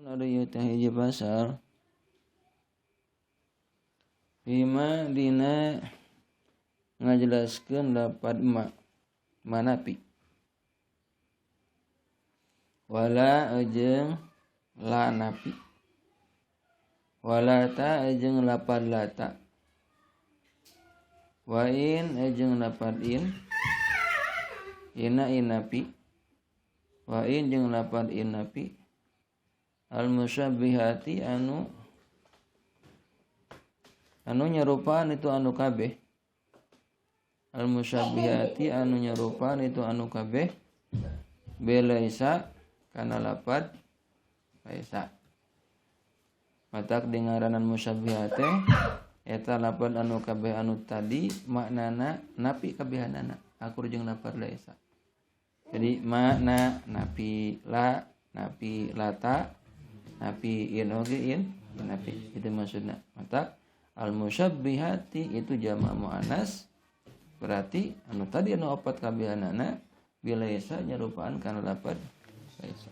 Ada ieu teh hiji pasal Bima dina ngajelaskeun lapad ma manapi wala jeung la napi wala ta jeung lapad lata wa in jeung lapad in ina inapi wa in jeung lapad inapi al musyabbihati anu anu nyerupaan itu anu kabeh al musyabbihati anu nyerupaan itu anu kabeh belaisa kana lapad laisa matak dingaranan musyabbihate eta lapad anu kabeh anu tadi maknana napi kabehanana akur jeung lapad laisa. Jadi makna napi la napi lata napi in oge in napi itu maksudna. Matak al musyabbihati itu jama muannas berarti anu tadi anu opat kabehanana bilaisa nyerupaan kana lapad laisa.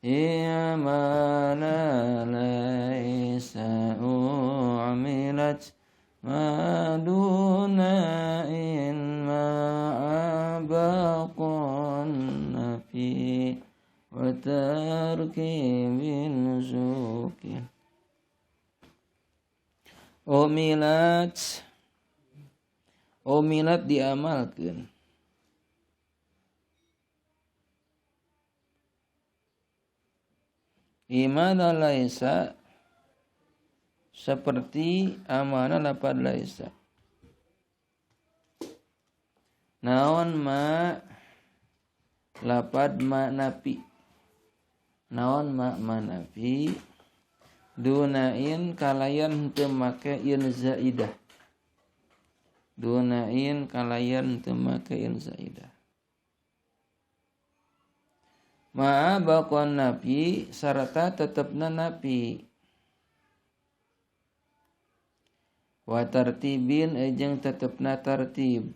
Iya mana laisa umilat ma duna in ma'a baqan nafi wa tarkibin zuki. Umilat umilat diamalkeun imana laisa seperti amanah lapad laisa. Naon ma lapad ma napi naon ma ma napi dunain kalayan teu make in zaidah dunain kalayan teu make in zaidah ma baqan napi sarta tetepna napi wa tartibin jeung tetepna tartib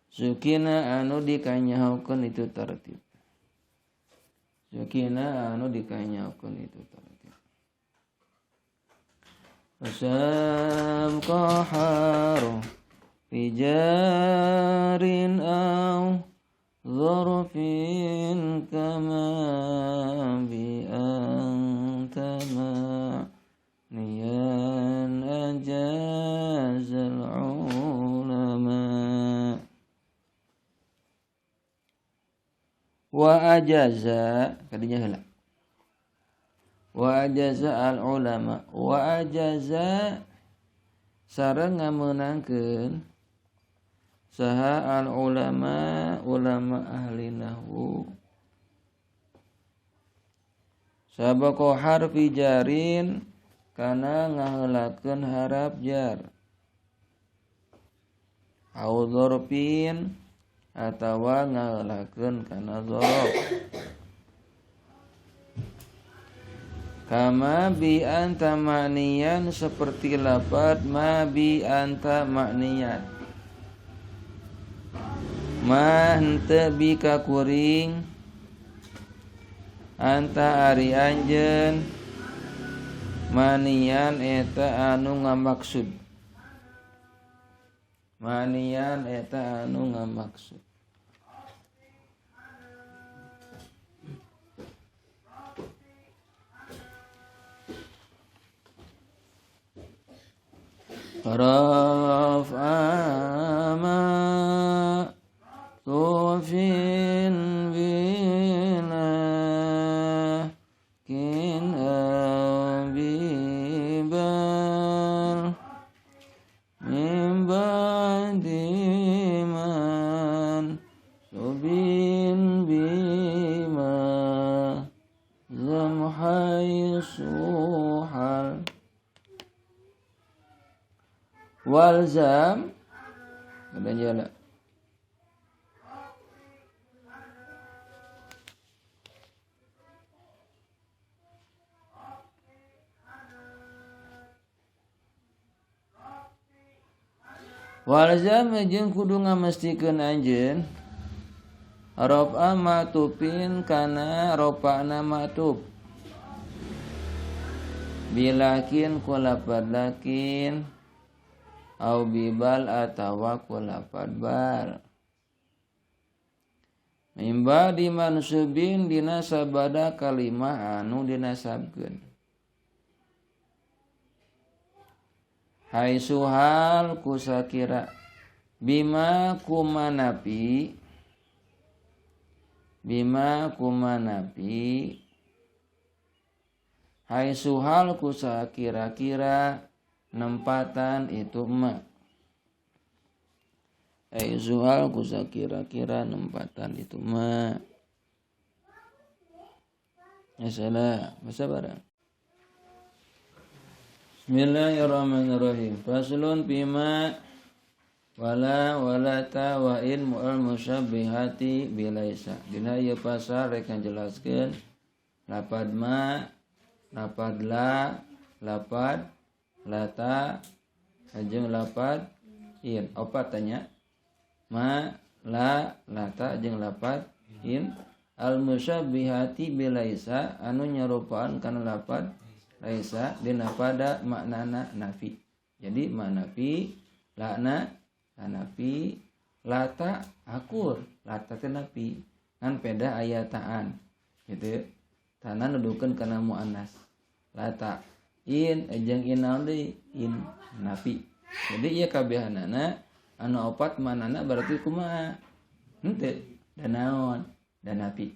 sukina anu dikanyahokeun itu tartib sukina anu dikanyahokeun itu tartib sabqaharu fijarin aw dzarfin kama bi anta ma'niyan ajazal ulama wa ajaza kadinya heula wa ajaza al ulama wa ajaza sareng ngameunangkeun saha al ulama ulama ahli nahwu sabaqo harfi jarin kana ngaheulakeun harap jar au dzarfin atawa ngaheulakeun kana dzaraf kama bi anta ma'niyan seperti lapad ma bi anta ma'niyan ma henteu bi ka kuring anta ari anjeun manian eta anu ngamaksud manian eta anu ngamaksud raf'a ma tufin bilakin abibal min ba'di man subin bima zamhaisuhal walzam dan jala walzam jeung kudu ngamestikeun anjeun Rafa ma'tufin kana rafa'na ma'tuf bilakin ku lapad lakin au bibal atawa ku lapad bal mimba dimansubin dina sabada kalimah anu dinasabkeun haitsu hal kusakira bima kumanapi bima kumanapi haitsu hal kusakira-kira nempatan itu ma haitsu hal kusakira-kira nempatan itu ma ya salah masa barang. Bismillahirrahmanirrahim. Faslun bima wala walata wa in mu'al musyabbihati bilaisa. Dina ieu pasal rek ngajelaskeun lapad ma, lapad la, lapad lata, jeung lapad in. Opat tanya. Ma, la, lata jeung lapad in. Al musyabbihati bilaisa anu nyarupaan kana lapad laisa dina pada maknana nafi. Jadi manafi, lakna, nafi, lata akur, lata teh nafi. Ngan peda aya taan. Gitu. Tana nuduhkeun kana muannas. Lata in jeung in naon deui? In nafi. Jadi ieu kabehanana anu opat manana berarti kumaha? Henteu da naon? Da nafi.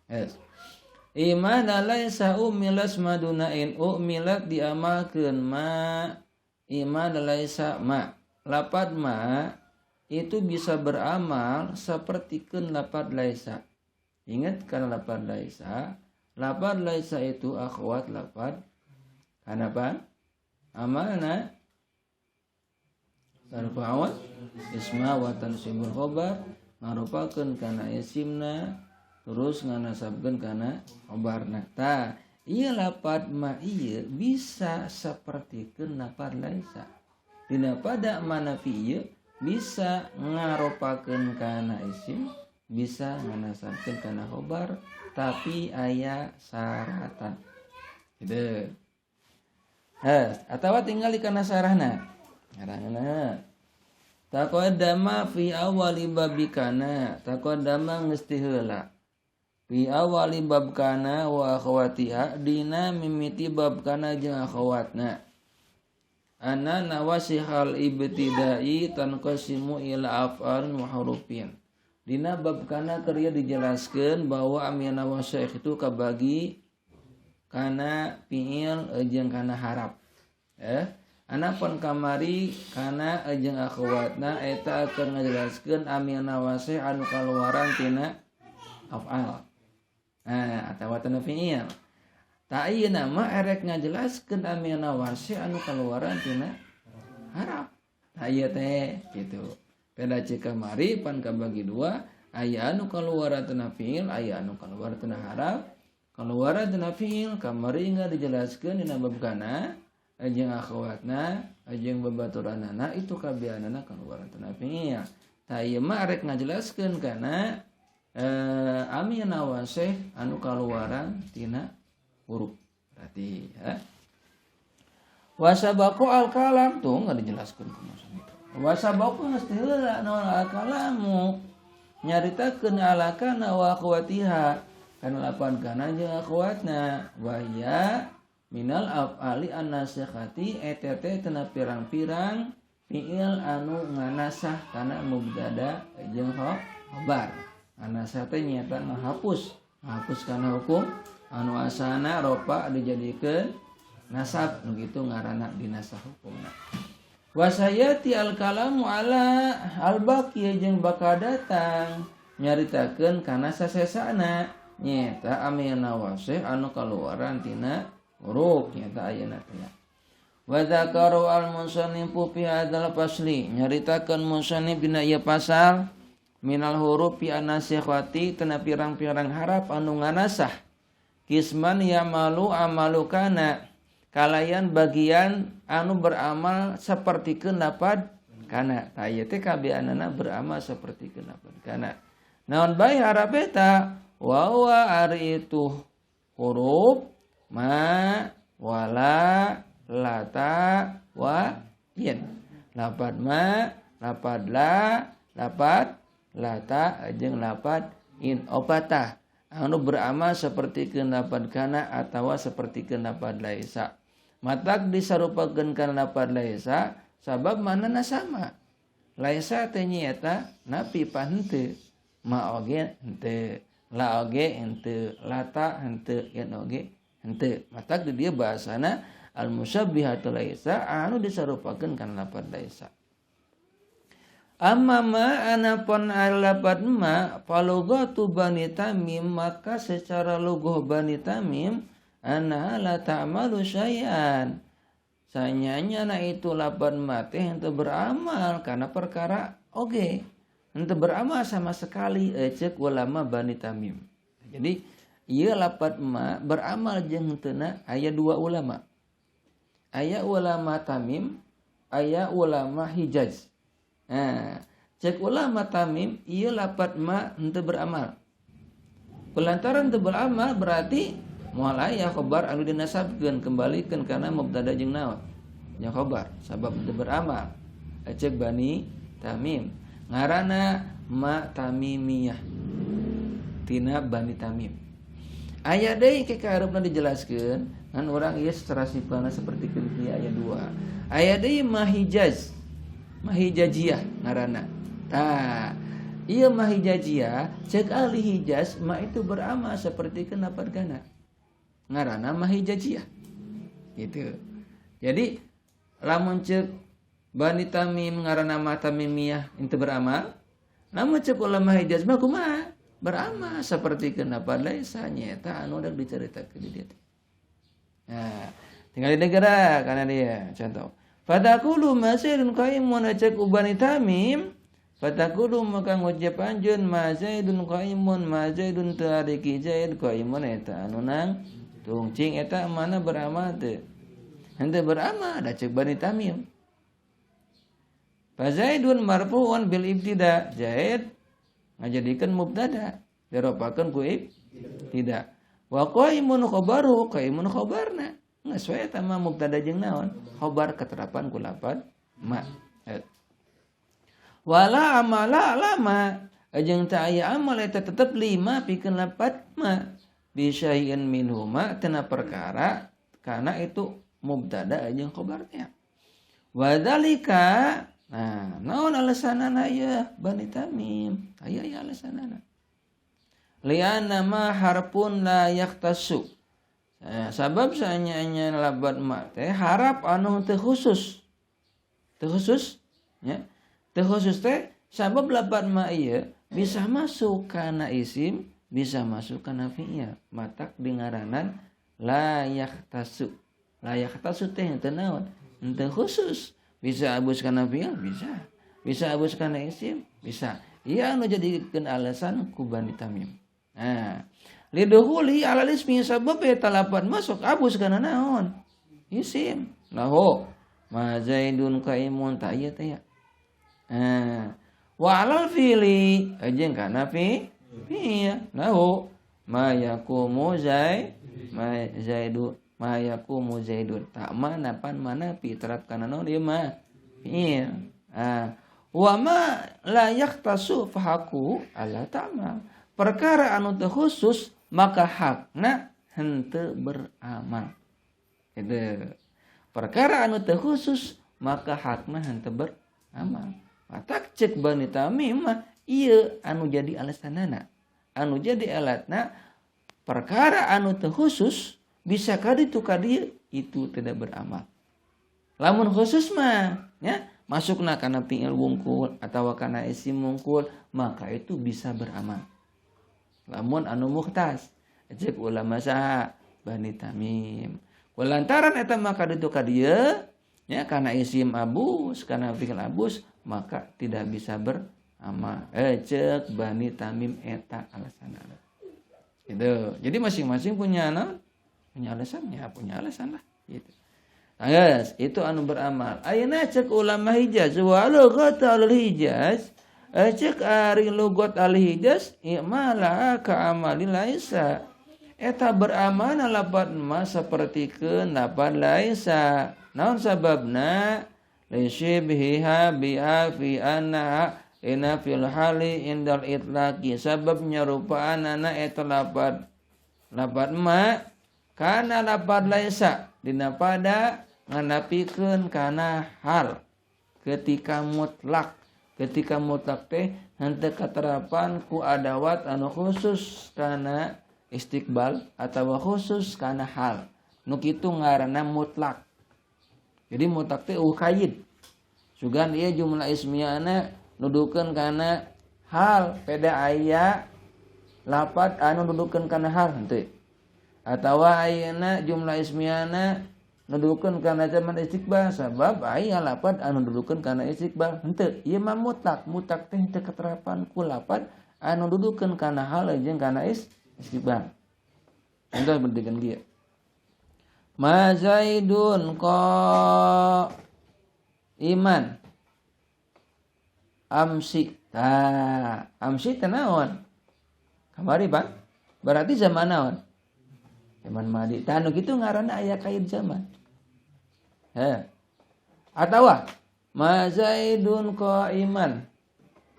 Yes. Imana laisa umilas madunain umilat diamalkeun ma imana laisa ma lapad ma itu bisa beramal sapertikeun lapad laisa. Ingat kana lapad laisa, lapad laisa itu akhwat lapad kenapa? Amalna tarfa'u isma wa tansibul khabar ngarupakeun kana isimna terus nganasabkeun kana khabarna. Tah, ieu lapad ma ieu bisa sapertikeun lapad laisa. Dina pada manafi ieu bisa ngaropakeun kana isim, bisa nganasabkeun kana khabar, tapi aya syaratan. Gitu. Atawa tinggal di kana sarahna. Ngaranna taqaddama fi awali babikana, taqaddama geus ti heula. Fi awali bab kana wa akhawatiha dina mimiti bab kana jeung akhawatna. Anna nawasihal ibtidai tanqasimu ila af'al wa hurufin. Dina bab kana keur dijelaskeun bahwa amil nawasih itu kabagi kana fiil jeung kana harap. Anapun kamari kana jeung akhawatna eta keur ngajelaskeun amil nawasih anu kaluaran tina af'al. Nah, atawa tina fiil. Ta ieu nama erek ngajelaskeun amil nawasih anu kaluaran tina harap. Ta ieu teh kitu. Peda ceuk kamari pan kabagi dua, aya anu kaluaran tina fiil, aya anu kaluaran tina harap. Kaluaran tina fiil kamari nggak dijelaskeun dina bab kana jeung akhawatna jeung babaturanana itu kabehanana kaluaran tina fiil. Ta ieu mah erek ngajelaskeun kana amil nawasih anu kaluaran tina huruf. Berarti ya. Wasabaqu al kalam tuh enggak dijelaskeun kumaha itu. Wasabaqu geus teu heula naon al kalamu nyaritakeun ala kana wa akhwatiha kana lapan kana jeung akhwatna wa ya minal af'ali an-nasikhati eta teh tina pirang-pirang fiil anu nganasah kana mubtada jeung khabar. Anasah teh nyata ngahapus, ngahapus kana hukum anu asana ropa dijadikeun nasab nu kitu ngaranna dinasah hukumna. Wasayati al-kalamu ala al-baqi jeung bakal datang nyaritakeun kana sasesana nyata amil nawasih anu kaluaran tina huruf nyata ayeuna teh. Wa dzakaru al-musannifu fi hadzal fasli nyaritakeun musannif dina ieu pasal minal hurufi an-nasikhati tina pirang-pirang harap anu nganasah kisman yamalu amalu kana kalayan bagian anu beramal sapertikeun lapad kana. Ta ieu teh kabeanana beramal sapertikeun lapad kana. Naon bae harap eta wa huwa ari itu huruf ma wala lata wa yin. Lapad ma, lapad la, lapad lata jeung lapad in opatah. Anu beramal seperti lapad kana atawa seperti lapad laisa. Matak disarupakeun kana lapad laisa sabab manana sama. Laisa teh nyaeta napi pa henteu, ma oge henteu, la oge henteu, lata henteu, yen oge henteu. Matak di dieu bahasana al musyabbihatu laisa anu disarupakeun kana lapad laisa. Amma ma anapun lapad ma falugatu Bani Tamim, maka secara lughah Bani Tamim anna la ta'malu syai'an. Sanyanya na itu lapad ma teh henteu beramal karena perkara oge. Henteu beramal sama sekali ceuk ulama Bani Tamim. Jadi ieu lapad ma beramal jeung henteuna aya dua ulama. Aya ulama Tamim, aya ulama Hijaz. Nah, cek ulama Tamim ieu lapad ma henteu beramal. Kulantaran teu beramal berarti moal aya khabar anu dinasabkeun kembalikeun kana mubtada jeung naon? Jeung khabar sabab teu beramal. Cek Bani Tamim. Ngaranna ma Tamimiyah. Tina Bani Tamim. Aya deui ke kaharepna dijelaskeun ngan urang ieu secara simpelna seperti kieu aya dua. Aya deui ma Hijaz. Mahijajiyah ngaranna. Tah, ieu mahijajiyah cek ahli Hijaz ma itu beramal seperti lapad kana. Ngaranna mahijajiyah. Gitu. Jadi lamun cek Bani Tamim ngaranna ma Tamimiyah itu beramal, lamun cek ulama Hijaz mah kumaha? Beramal seperti lapad laisa nyaeta anu udah diceritakeun di dieu. Nah, tinggal di negara karena dia contoh. Fatakulu ma Zaidun qaimun cek Bani Tamim, fatakulu maka ngucap anjeun ma Zaidun qaimun ma Zaidun teu ari ki Zaid qaimun eta anu nang tungcing eta mana beramal teu. Henteu beramal da cek Bani Tamim. Fa Zaidun marfu'un bil ibtida. Zaid ngajadikeun mubtada diropakeun ku ibtida. Wa qaimun khabaru qaimun khabarna. Geus we eta mah mubtada jeung naon? Khabar keterapan ku lapad ma. Wala amala lama jeung teu aya amal eta tetep lima pikeun lapad ma. Bi syai'in minhuma tina perkara karena itu mubtada jeung khabarnya. Wa dzalika nah naon alasanana ieu Bani Tamim? Aya ieu alasanana. Li'anna ma harfun la yahtassu. Nah, sabab saanya labat ma teh harap anu teu khusus. Teu khusus nya. Teu khusus teh sabab labat ma ieu bisa masuk kana isim, bisa masuk kana fi'il. Matak dingaranan la yahtasu. La yahtasu teh henteu naon? Henteu khusus. Bisa abus kana fi'il bisa. Bisa abus kana isim bisa. Ieu anu jadikeun alasan ku Bani Tamim. Nah, liduhuli alal ismi sabab eta lapan masuk abus kana naon? Isim. Lahu ma Zaidun qaimun ta ieu teh ya. Nah, wa alal fi'li jeung kana fi fi'il. Lahu ma yaqumu zai ma zaidu ma yaqumu zaidun. Ta mana pan mana fi terap kana naon ieu mah fi'il. Ah, wa ma la yahtasu fahaku ala ta'mal. Perkara anu teu khusus maka hakna henteu beramal. Gitu. Perkara anu teu khusus maka hakna henteu beramal. Matak cek Bani Tamim mah ieu anu jadi alasanana. Anu jadi alatna perkara anu teu khusus bisa kaditu kadieu itu tidak beramal. Lamun khusus mah nya masukna kana fi'il wungkul atawa kana isim wungkul maka itu bisa beramal. Lamun anu mukhtas cek ulama saha Bani Tamim. Kulantaran eta maka ditu ka dieu nya kana isim abus kana fi'il abus maka tidak bisa beramal. Cek Bani Tamim eta alasanna. Gitu. Jadi masing-masing punya naon? Punya alasannya, punya alasan lah gitu. Nah, guys, itu anu beramal. Ayeuna cek ulama Hijaz wa lughat al Hijaz Cek ari lugot ahli Hijaz i'mala ka amali laisa. Eta beramanah lapad ma sapertikeun lapad laisa. Naon sababna? Lisyibhiha biha fi annaha ina fil hali indal itlaqi. Sabab nyarupaanana eta lapad lapad ma kana lapad laisa dina pada nganapikeun kana hal ketika mutlak. Ketika mutlak teh henteu katerapan ku adawat anu khusus kana istiqbal atawa khusus kana hal. Nu kitu ngaranna mutlak. Jadi mutlak teh kaid. Sugan ieu jumlah ismiyana nudukeun kana hal peda aya lapad anu nudukeun kana hal henteu. Atawa ayeuna jumlah ismiyana nudukeun kana zaman istiqbal sabab aya lapad anu nudukeun kana istiqbal henteu. Ieu mah mutlak. Mutlak teh teu katerapan ku lapad anu nudukeun kana hal jeung kana istiqbal. Contoh berdikeun kieu. Ma Zaidun qa iman amsi. Tah, amsi teh naon? Kamari, Pak. Berarti zaman naon? Zaman madi. Tah nu kitu ngaranna aya kait zaman. Heh. Atawa ma Zaidun qaiman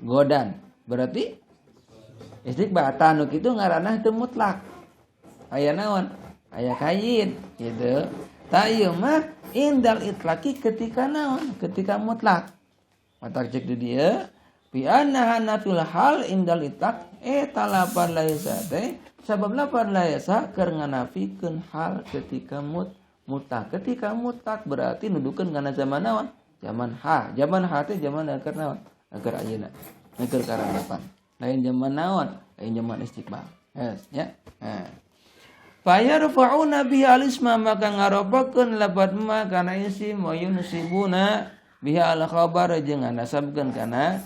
godan. Berarti istiqbal. Tah nu kitu ngaranna teu mutlak. Aya naon? Aya kaid gitu. Tah ieu mah indal itlaqi ketika naon? Ketika mutlak. Matak cek di dieu bi anna fil hal indal itlaq eta lapad laisa teh sabab lapad laisa keur nganafikeun hal ketika mutlak. Ketika mutlak berarti nudukeun kana zaman naon? Zaman ha. Zaman ha teh zaman keur naon? Keur ayeuna. Keur karadepan. Lain zaman naon? Lain zaman istiqbal. Yes, ya. Nah. Fayarfa'una biha al-isma maka ngaropakeun lapad ma kana isim wa yunsibuna biha al-khabar jeung nganasabkeun kana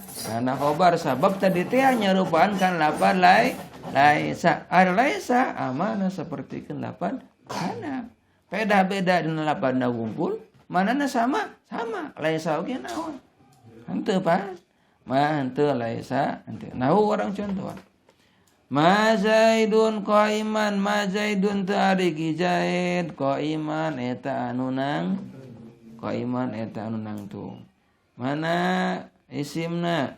khabar sabab tadi teh nyarupaan kan lapad laisa. Ar laisa amanah sapertikeun lapad kana. Beda-beda dina lapadna wungkul, manana sama sama laisa oge naon? Henteu pas. Ma henteu laisa henteu. Nah urang contohan. Ma Zaidun qaiman, ma Zaidun teu ari ki Zaid qaiman eta anu nang qaiman eta anu nangtung. Mana isimna?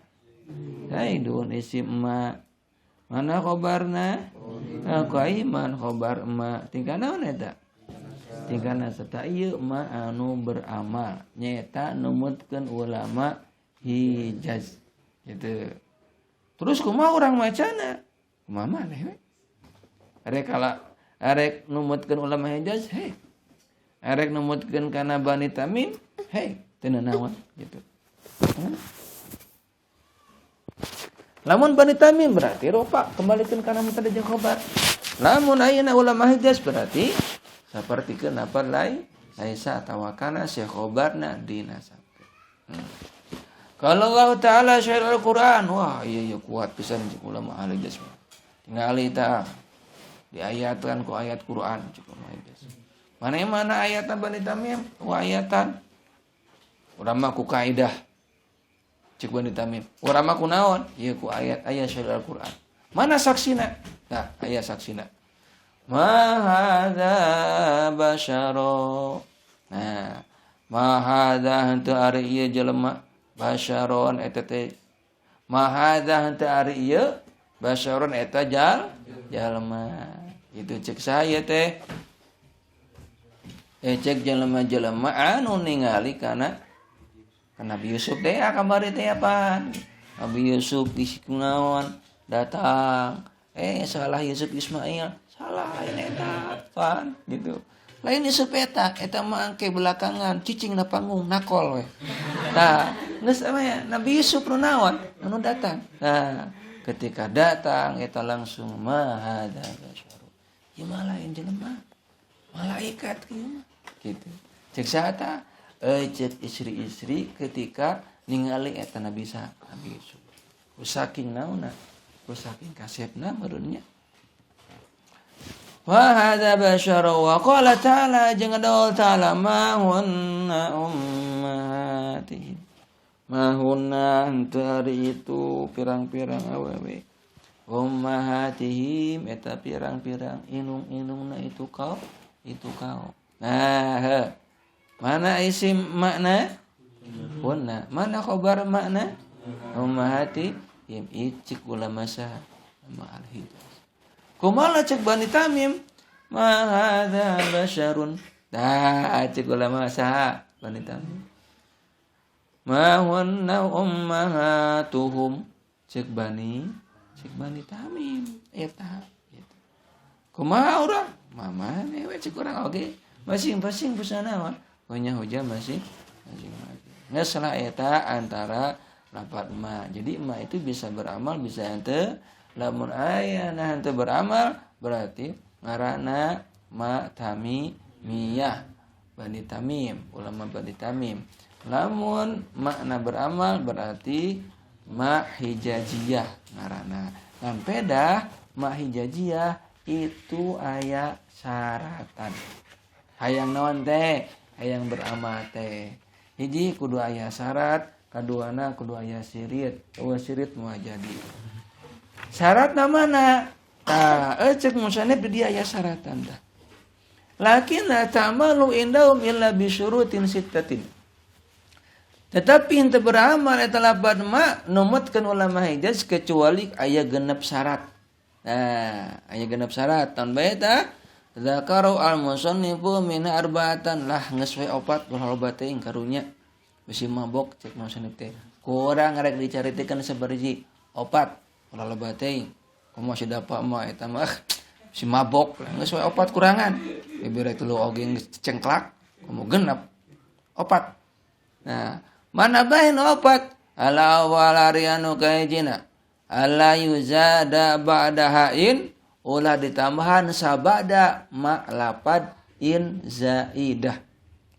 Zaidun isim ma. Mana khobarna? Qaiman khobar ma. Tingkah naon eta? Tingkahna serta ieu ma anu beramal nyaeta numutkeun ulama Hijaz gitu. Terus kumaha urang macana? Kumaha maneh we? Arek kala arek numutkeun ulama Hijaz, hei. Arek numutkeun kana Bani Tamim, hei, teu nanaon gitu. Lamun Bani Tamim berarti rofa kembalikeun kana mubtada jeung khobar. Lamun ayeuna ulama Hijaz berarti sapertikeun apa laisa atawa kana si khobarna dinasabkeun. Kalau Allah Ta'ala syair Al-Quran, wah iya iya kuat pisan cek ulama ahli Hijaz. Tingali ta diayatkan ku ayat Quran cek ulama Hijaz. Mana-mana ayatan Bani Tamim, wa ayatan. Urang mah ku kaidah cek Bani Tamim. Urang mah ku naon? Ieu ku ayat ayat syair Al-Quran. Mana saksina? Tah, aya saksina. Ma hadza basyara. Nah, ma hadza henteu ari ieu jelema basyaron eta teh. Ma hadza henteu ari ieu basyaron eta jalma. Itu cek saya teh. Cek jelema-jelema anu ningali kana Nabi Yusuf teh kamari teh apaan? Nabi Yusuf dikunaon datang. Salah Yusuf Ismail. Salah ini eta apaan gitu. Lain Yusuf eta, eta mah angke belakangan cicing na panggung nakol we. Tah, geus ya Nabi Yusuf nu naon? Anu datang. Nah, ketika datang eta langsung ma hadza basyaru. Ieu mah lain jelema. Malaikat kieu mah. Gitu. Cek saha cek istri-istri ketika ningali eta Nabi Nabi Yusuf. Ku saking naonna? Ku saking kasepna meureunnya. Wa hadza basyaru wa qala ta'ala jeung Allah ta'ala ma hunna ummatihim. Mahunna henteu ari itu pirang-pirang awewe ummahatihim eta pirang-pirang inung-inungna itu kau itu kau. Nah, he. Mana isim makna? Hunna. Mana khobar makna? Ummahatihim. Icik ulama sah sama al-Hijaz. Kumaha cek Bani Tamim? Ma hadza basyarun. Tah cek ulama sah Bani Tamim. Ma hunna ummahatuhum. Cek Bani Tamim eta gitu. Kumaha urang? Mama we cek urang oge. Masing-masing busana mah punya hujah masing-masing. Geus lah eta antara lapat ma. Jadi ma itu bisa beramal bisa henteu. Lamun aya nah henteu beramal berarti ngaranna ma tamimiyah. Bani Tamim, ulama Bani Tamim. Lamun makna beramal berarti ma hijaziyah ngaranna. Ngan pedah ma hijaziyah itu aya syaratan. Hayang naon teh? Hayang beramal teh. Hiji kudu aya syarat, kaduana kudu aya sirit. Eueuh sirit moal jadi. Syaratna mana? Tah, cek musannif di dieu aya syaratan tah. Lakin la ta'malu indahum illa bi syurutin sittatin. Tetapi henteu beramal eta lapat ma numutkeun ulama Hijaz kecuali aya genep syarat. Nah, aya genep syarat. Tahun bae tah zakaru al-musannifu min arba'atan lah geus we opat ulah loba teuing karunya. Bisi mabok cek musannif teh. Kurang rek dicaritekeun sabariji opat ulah loba teuing. Kumaha si dapat mah eta mah si mabok geus we opat kurangan. Bibir telu oge geus cengklak kumaha genep opat. Nah, mana bae nu opat? Ala awal arianu kahijina. Ala yuzada ba'da ha'in ulah ditambahan sabada ma lapad in zaidah.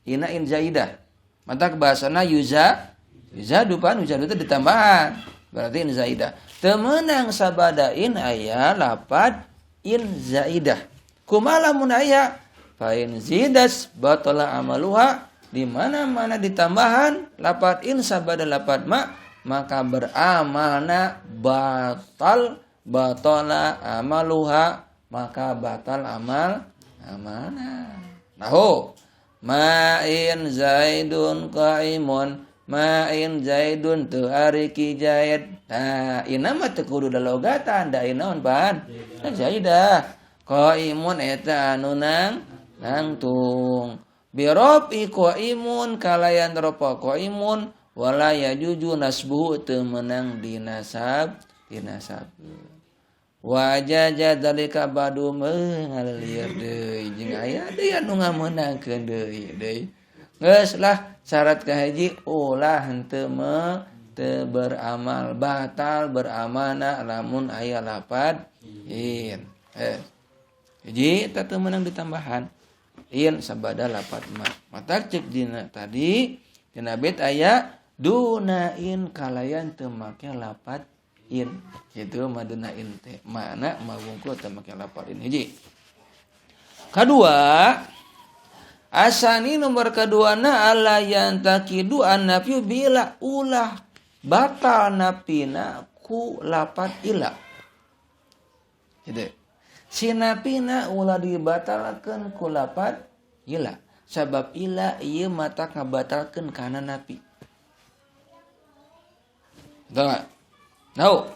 Ina in zaidah. Mata bahasana yuza yuzadu pan yuzadu itu ditambahan. Berarti in zaidah. Temenang sabada in aya lapad in zaidah. Kumaha lamun aya fa in zidas batala amaluha. Di mana-mana ditambahan lapad in sabada lapad ma maka beramalna batal, batala amaluha maka batal amal amalna. Nahu ma'in zaidun qaimun ma'in zaidun tu ari ki zaid. Nah, ina mah teu kudu dalogatan da naon pan? Zaidah. Qaimun eta anu nang nangtung. Birofi qaimun kalayan ropa qaimun wala yajuju nasbuhu teu meunang dinasab dinasab. Wa jaja dzalika badu ngalieur deui jeung aya deui anu ngameunangkeun deui deui. Geus lah syarat kahiji ulah henteu teu beramal batal beramanah lamun aya lapad in. Hiji eta teu meunang ditambahan. In sabada lapat ma. Mata cek dina tadi dina bait aya dunain kalayan teu make lapat in. Kitu mah dunain teh. Mana ma wungkul teu make lapat in hiji. Kadua asani nomor kaduana ala yantakidu annafyu bila ulah batal napina ku lapat ila. Gitu. Sinapina ulah dibatalkeun ku lapat ila. Sabab ila ieu mata ngabatalkeun kana napi. Betul enggak? Nau.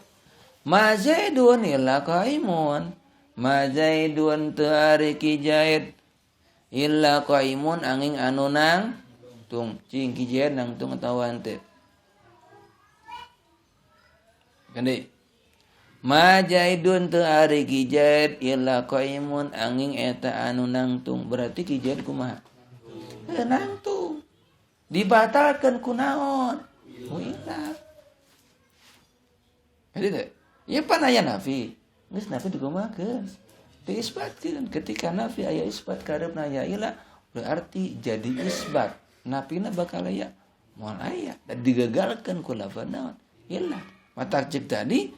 Ma zaidun illa qaimun. Ma zaidun teu ari ki zaid illa qaimun angin anu nang tung cing ki zaid nangtung atawa henteu. Gede. Ma zaidun teu ari ki zaid illa qaimun angin eta anu nangtung. Berarti ki zaid kumaha? Heuh nangtung. Dibatalkeun ku naon? Ku ila. Jadi teh, ieu pan aya nafi. Geus nafi dikumahakeun? Diisbatkeun. Ketika nafi aya isbat kareupna aya ila, berarti jadi isbat. Nafina bakal aya moal aya. Dan digagalkeun ku lafaz naon? Ila. Mata cek tadi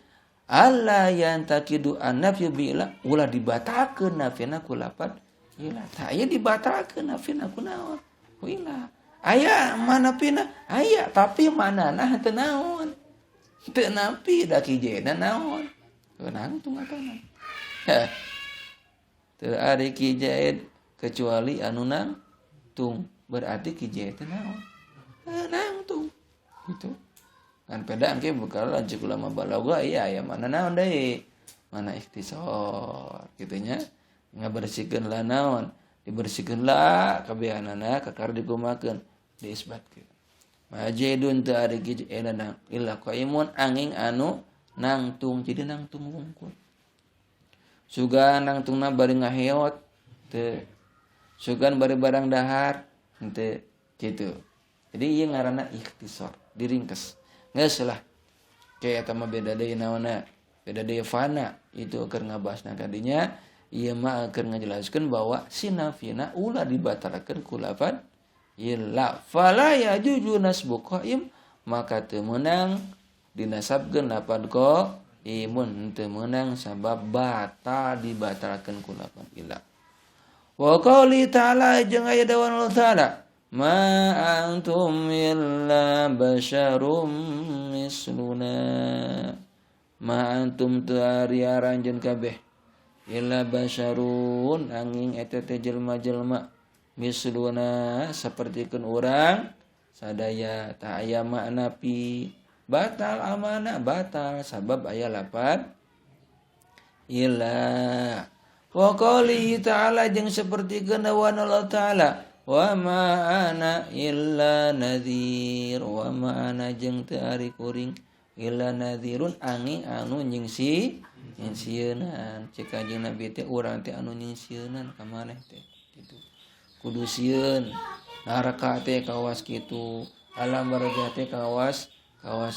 alla yantakidu an-nafyu bi ila ulah dibatalkeun nafina ku lafaz ila. Tah aya dibatalkeun nafina ku naon? Ku ila. Aya mana pina? Aya, tapi manana teu naon. Teu napi da ki jaidna naon. Nangtung atana. Teu ari ki Zaid kecuali anu nangtung, berarti ki Zaid teh naon? Nangtung. Gitu. Kan peda engke bekal lanceuk ulama balaghah iya aya mana naon deui? Mana ikhtisar kitu nya. Ngabersihkeun lah naon? Dibersihkeun lah kabehanana kakar dikumakeun, diisbatkeun. Ma Zaidun teu ari ki Zaid illa qaimun angin anu nangtung, jadi nangtung wungkul. Sugan nangtungna bari ngaheot teu, sugan bari barang dahar henteu kitu. Jadi ieu ngaranna ikhtisar, diringkes. Geus lah. Kayak eta mah beda deui naonna, beda deui fana itu keur ngabahasna kadinya. Ieu mah keur ngajelaskeun bahwa si nafina ulah dibatalkeun ku lafad illa. Fala yajuzu nasbu qaim, maka teu meunang dinasabkeun lafad qaimun, teu meunang sabab batal dibatalkeun ku lafad illa. Wa qouli ta'ala jeung aya dawan Allah ta'ala ma antum illa basyarum misluna. Ma antum teu ari aranjeun kabeh illa basyarun angin eta teh jelema-jelema misluna sapertikeun urang sadaya. Ta aya makna pi batal amanah batal sabab aya lapad illa. Wa qouli ta'ala jeung sapertikeun dawan Allah ta'ala wa ma ana illa nadhir. Wa ma ana jeung teu ari kuring illa nadhirun angin anu nyingsieunan. Cek Kanjeng Nabi teh urang teh anu nyingsieunan ka maneh teh kitu. Kudu sieun neraka teh kawas kitu, alam barzah teh kawas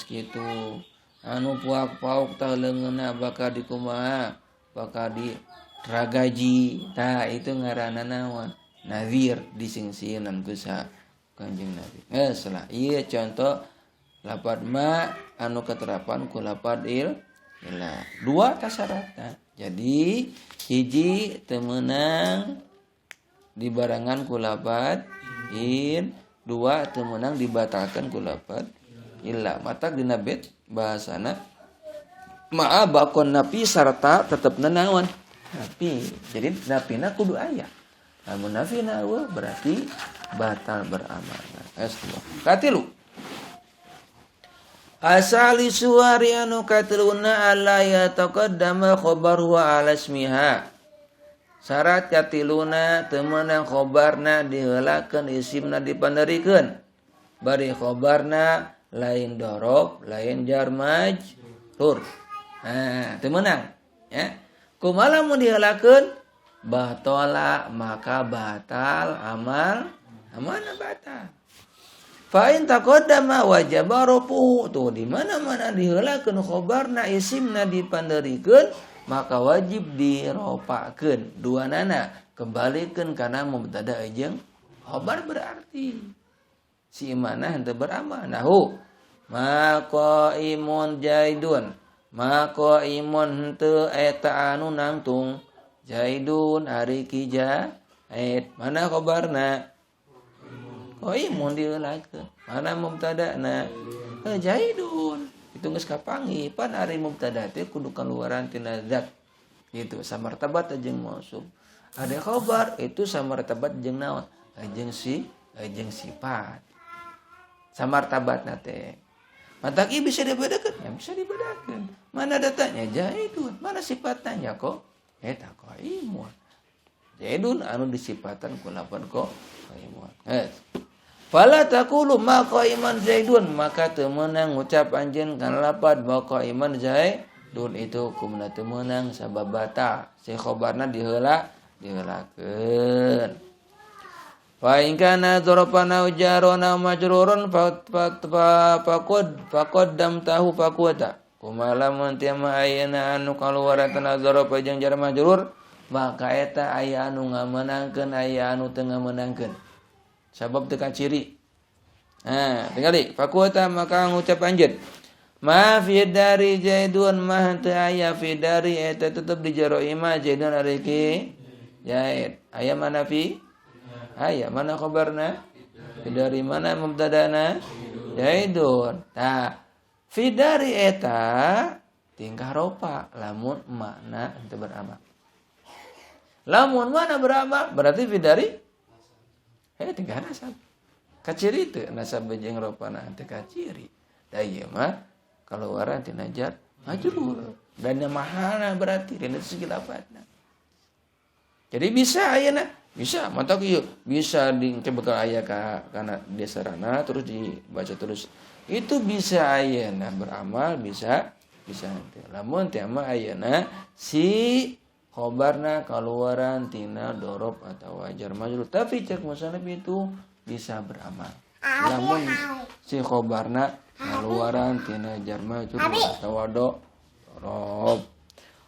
kitu. Anu puak-pauk tah leungeunna bakal dikumaha, bakal diragaji. Tah itu ngaranna naon? Nazir, disingsieunan ku sa Kanjeng Nabi. Geus lah, ieu contoh lapad ma anu keterapan ku lapad illa. Dua tasyaratna. Jadi hiji teu meunang dibarengan ku lapad in, dua teu meunang dibatalkeun ku lapad illa. Matak dina bait bahasana ma'a bakon napi sarta tetepna naon? Napi. Jadi napina kudu aya. Lamun nafina eueuh berarti batal beramanah. Katilu. Asali suwari anu katiluna alla yataqaddama khabaru ala ismiha. Syarat katiluna teu meunang khabarna diheulakeun isimna dipanderikeun. Bari khabarna lain dorob, lain jar majrur. Nah, teu meunang ya. Kumaha lamun diheulakeun? Batala, maka batal amal amanah batal. Fa in taqaddama wajaba rafuhu. Tuh di mana-mana diheulakeun khabarna isimna dipanderikeun maka wajib diropakeun. Dua nana kembalikeun kana mubtada jeung khabar berarti si imanah henteu beramal. Nahu ma qaimun jaidun, ma qaimun henteu eta anu nangtung jaidun ari ki jaid. Mana khabarna? Qaimun diheulakeun. Mana mubtadana? Jaidun. Itu geus kapanggih. Pan ari mubtada teh kudu kaluaran tina zat. Gitu, samartabat jeung mausuf. Ada khabar itu samartabat jeung naon? Jeung si jeung sifat. Samartabatna teh. Matak ieu bisa dibedakeun? Ya bisa dibedakeun. Mana datanya jaidun, mana sifatna nya kok? Eta qaimun. Jaidun anu disifatan ku lapan kok qaimun. Fala taqulu ma qaiman zaidun, maka teu meunang ngucap anjeun kana lapad ma qaiman zaidun itu hukumna teu meunang sabab batal. Si khabarna diheulakeun. Fa in kana dzarfan aw jaran aw majrurun faqad damtahu faqwata. Kumaha lamun teu mah ayeuna anu kaluaran tina dzaraf jeung jar majrur, maka eta aya anu ngamenangkeun aya anu teu ngamenangkeun. Sabab teu kaciri. Nah, tingali faqwata maka ngucap anjeun. Ma fi dari jaidun mah teu aya fi dari eta tetep di jero imah jaidun ari ki jaid. Aya mana fi? Aya mana khabarna? Fidari mana mubtadana? Zaidun. Tah, fidari eta tingkah ropa lamun makna henteu beramal. Lamun mana beramal berarti fidari tingkah nasab. Kaciri teu nasab jeung ropana teu kaciri. Da ieu mah kaluaran tina jar majrur. Dan mahana berarti dina segi lafadzna. Jadi bisa ayeuna, bisa matak ieu bisa di bekal aya ka kana desarana terus dibaca terus. Itu bisa ayeuna beramal bisa bisa henteu. Lamun teh mah ayeuna si khobarna kaluaran tina dorob atau jar majrur. Tapi cek musannif itu bisa beramal. Lamun si khobarna kaluaran tina jar majrur atau dorob.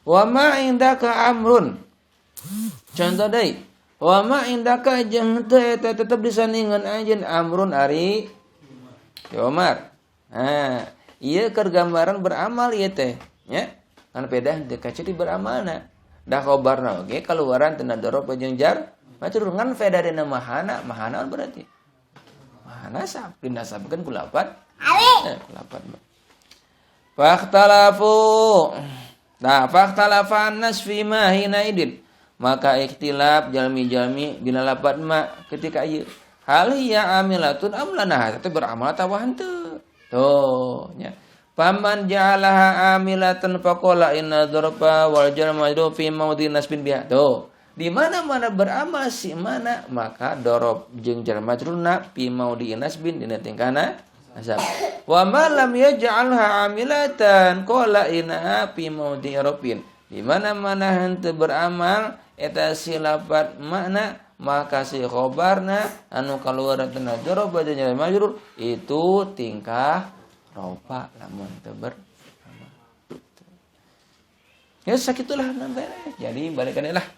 Wa ma indaka amrun. Contoh deui. Wa ma indaka jeung teu eta tetep disandingan anjeun amrun ari Umar. Nah, ieu keur gambaran beramal ieu teh, nya. Kan pedah teu kaciri beramalna. Da khobarna oge kaluaran tina dorob jeung jar majrur ngan feda dina mahana, mahana berarti. Mahana nasab, dinasabkeun ku lapat. Ku lapat. Fakhtalafu. Nah, fakhtalafa an-nas fi ma hina idin. Maka ikhtilaf jalmi-jalmi bila lapat ma ketika ieu. Hal hiya amilatun am la, nah teh beramal atawa henteu. Tuh nya. Faman ja'alaha amilatan faqala inna dzarfa wal jar majrur fi mawdi nasbin biha. Tuh, di mana-mana beramal si mana maka dorob jeung jar majrurna fi mawdi nasbin dina tingkana nasab. Wa ma lam yaj'alha amilatan qala innaha fi mawdi rafin. Di mana-mana henteu beramal eta si lapat makna maka si khobarna anu kaluar tina dorob jeung jar majrur itu tingkah ropa lamun teu beramal. Ya sakitulah beres. Jadi balikan lah.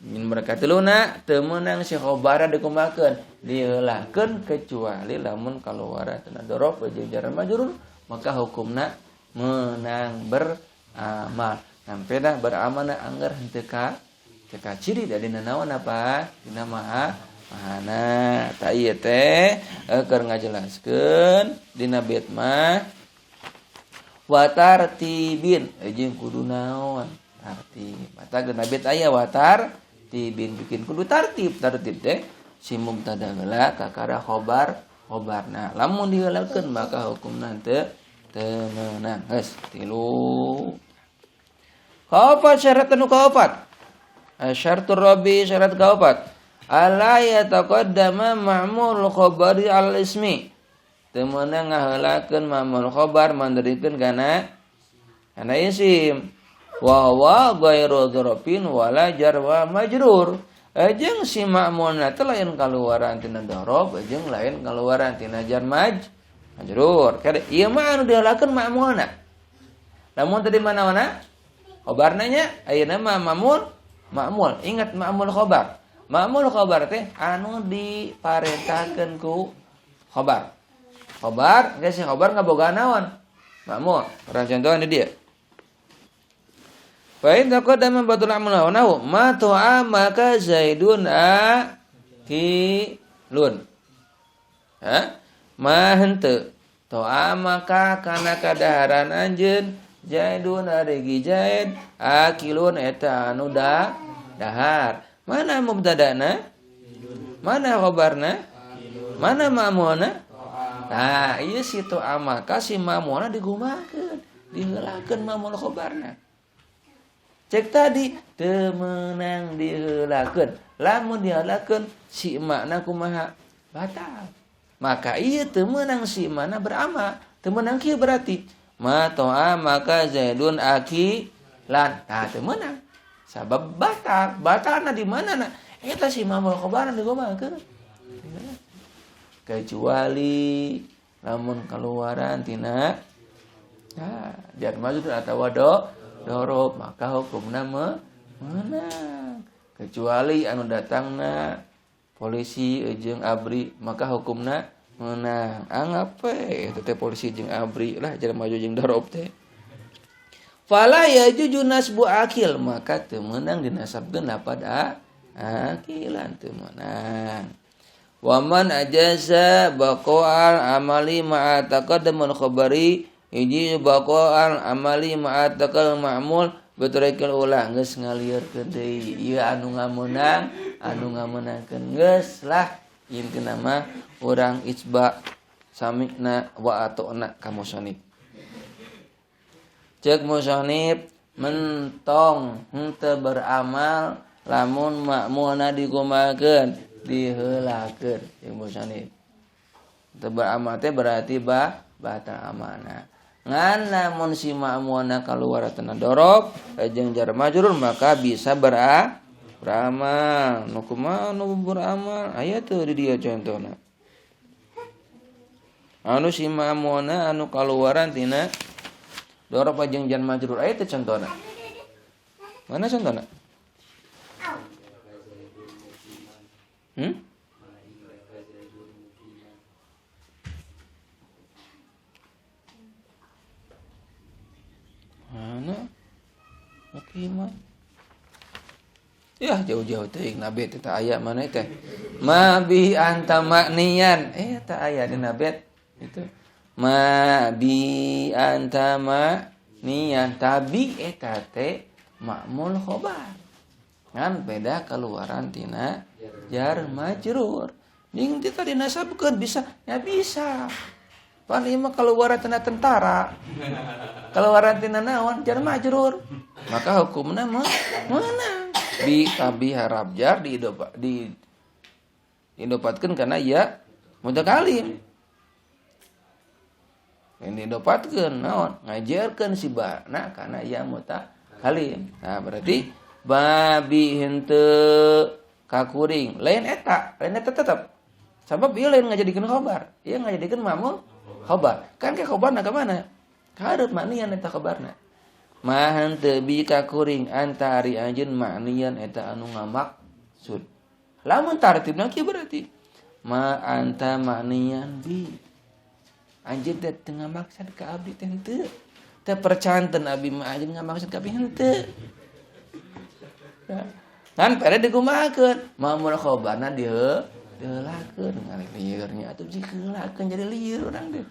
Mereka teluna teu meunang si khobara dikumakeun, diheulakeun kecuali lamun kaluar tina dorob jeung jar majrur maka hukumna menang beramal. Sampai dah beramalna anggar henteu ka ciri da dina naon apa? Dina maha mahana. Ta ieu teh keur ngajelaskeun dina bait mah wa tartibin jeung kudu naon? Tartib. Mata dina bait aya wa tartibin bikin kudu tartib. Tartib teh si mubtada heula kakara khobar khobarna. Lamun diheulakeun maka hukumna teu meunang. Geus tilu. Kaopat syarat anu kaopat. Syaratur rabi syarat kaopat. Ala yataqaddama ma'mul khabari al ismi. Teu meunang ngaheulakeun ma'mul khabar mandirikeun kana isim. Wa huwa ghairu dzarfin wala jar wa majrur. Jeung si ma'mulna teh lain kaluaran tina dorob jeung lain kaluaran tina jar majrur. Kade ieu mah anu diheulakeun ma'mulna. Lamun tadi mana-mana khobarna nya ayeuna mah ma'mul. Ingat ma'mul khobar. Ma'mul khobar teh anu diparentahkeun ku khobar. Khobar, geus si khobar ngabogaan naon? Ma'mul. Urang contohan di dieu. Fa in taqaddama batul amal wa nahu ma tu'amaka zaidun akilun. Ha? Ma henteu tu'amaka kana kadaharan anjeun Zaidun ari Zaid akilun eta anu dahar. Mana mubtadana? Mana khobarna? Mana ma'mulna? Nah, ieu si tu'amaka si ma'mulna digumakeun, diheulakeun ma'mul khobarna. Cek tadi teu meunang diheulakeun. Lamun diheulakeun si makna kumaha? Batal. Maka ieu teu meunang si makna beramal. Teu meunang kieu berarti ma to'a maka zaidun akilan. Tah teu meunang. Sabab batal. Batalna di mana na? Eta si ma'mul khobarna digumakeun. Kecuali lamun kaluaran tina nah, jar majrur atawa dorob maka hukumna meunang. Kecuali anu datangna polisi jeung abri maka hukumna meunang. Anggap we eta teh polisi jeung abri lah jar maju jeung dorob teh. Fala yajuju nasbu akil maka teu meunang dinasabkeun lapad akilan teu meunang. Waman ajaza baqa'al amali ma'a taqaddamul khabari hiji baqa'al amali ma'a taqal ma'mul beturikil ulah geus ngalieurkeun deui ieu anu ngameunang anu ngamenangkeun geus lah intina mah urang ijba sami'na wa ata'na ka musannif. Ceuk musannif mentong henteu beramal lamun makmulna dikumakeun diheulakeun ceuk musannif. Teu beramal teh berarti batal amalna. Ngan lamun si makmulna kaluar tina dorob jeung jar majrur maka bisa beramal. Nu kumaha nu beramal aya teu di dieu contohna. Anu si makmulna anu kaluaran tina dorob jeung jar majrur aya teu contohna. Mana contohna? Mana? Mukiman. Ya jauh-jauh teuing nabi teh teu aya mana teh. Ma bi anta maknian. Teu aya di nabi itu. Ma bi anta maknian tabi eta teh makmul khobar. Ngan beda keluaran tina jar majrur. Ning teh tadi nasabkeun bisa, ya bisa. Pan ieu mah keluaran tina tentara. Keluaran tina naon jar majrur. Maka hukumna mah meunang. Bi tabi harap jar diidopatkeun kana ya mutakalim. Ini didopatkeun naon ngajarkeun si bana kana ya mutakalim. Nah berarti babi henteu kakuring lain eta tetep. Sabab ieu lain ngajadikeun khabar, ieu ngajadikeun mamul khabar. Kan ke khabarna ka mana? Ka hareup maknian eta khabarna. Ma henteu bi kakuring anta ari anjeun maknian eta anu ngamaksud. Lamun tartibna kieu berarti ma anta maknian bi. Anjeun teh teu ngamaksud ka abdi teh henteu. Teu percanten abdi mah anjeun ngamaksud ka abdi henteu. Kan pere dikumahakeun mamul khabarna diheulakeun ngalieur nya atuh diheulakeun jadi lieur urang teh.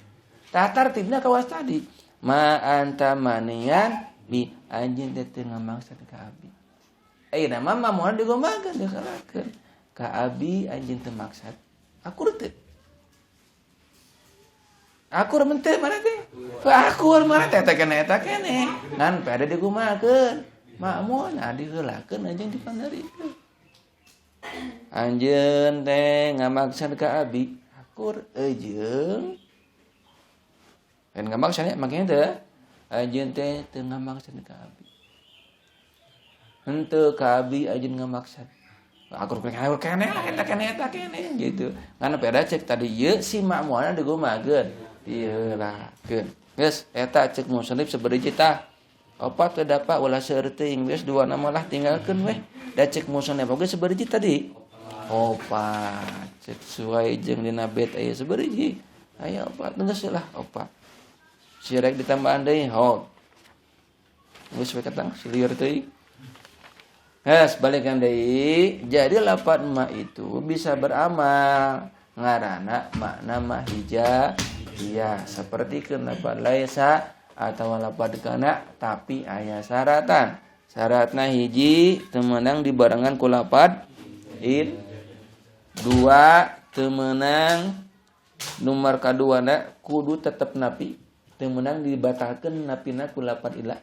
Tah tartibna kawas tadi ma anta manian bi anjeun teh teu ngamaksud ka abdi. Ayeuna mah mamulna dikumahakeun diheulakeun ka abdi anjeun teu maksad. Akur teu? Akur menteu mana teh? Akur mana teh eta kene. Ngan pere dikumahakeun makmulna diheulakeun anjeun dipandarikeun. Anjeun teh ngamaksad ka abi, akur eujeung. Lain ngamaksad nya make teh. Anjeun teh teu ngamaksad ka abi. Henteu ka abi anjeun ngamaksad. Akur kene lah eta kene gitu. Ngan peda cek tadi ieu si makmulna digumageun, diheulakeun. Geus eta cek musannif sabariji tah. Opat teu dapat ulah seueur teuing geus dua nama lah tinggalkeun weh. Da cek musannif oge sabariji tadi. Opat cek sesuai jeung dina bait aya sabariji. Aya opat geus lah opat. Sirek ditambahan deui hok. Geus we katang silieur teuing. Geus balikan deui. Jadi lafaz ma itu bisa beramal. Ngaranna makna mah hija. Seperti lafaz laisa atau lapad kana tapi aya syaratan. Syaratna hiji teu meunang dibarengan ku lapad in. Dua teu meunang nomor kaduana kudu tetep napi teu meunang dibatalkeun napina ku lapad ila.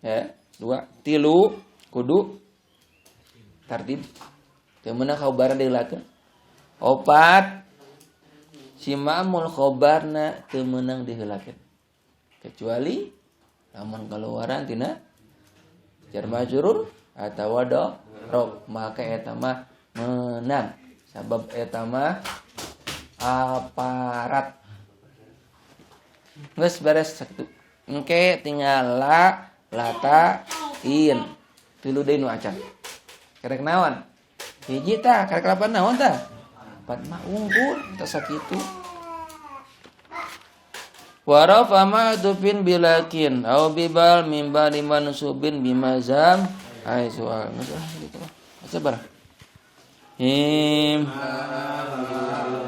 Ya, dua, tilu kudu tartib teu meunang khabarna dilakeun. Opat si ma'mul khabarna teu meunang diheulakeun. Kecuali lamun keluaran tina jar majrur atawa dorob maka eta mah meunang sabab eta mah aparat. Geus beres sakitu. Engke tinggal la lata in tilu deui nu acan. Karek naon? Hiji tah karek lapan naon tah? Lapan mah unggul tah sakitu. Warafa ma'dufin bilakin au bibal mim ba'di mansubin bimazam ai soal masalah gitu lah. Sabar. Bismillahirrahmanirrahim.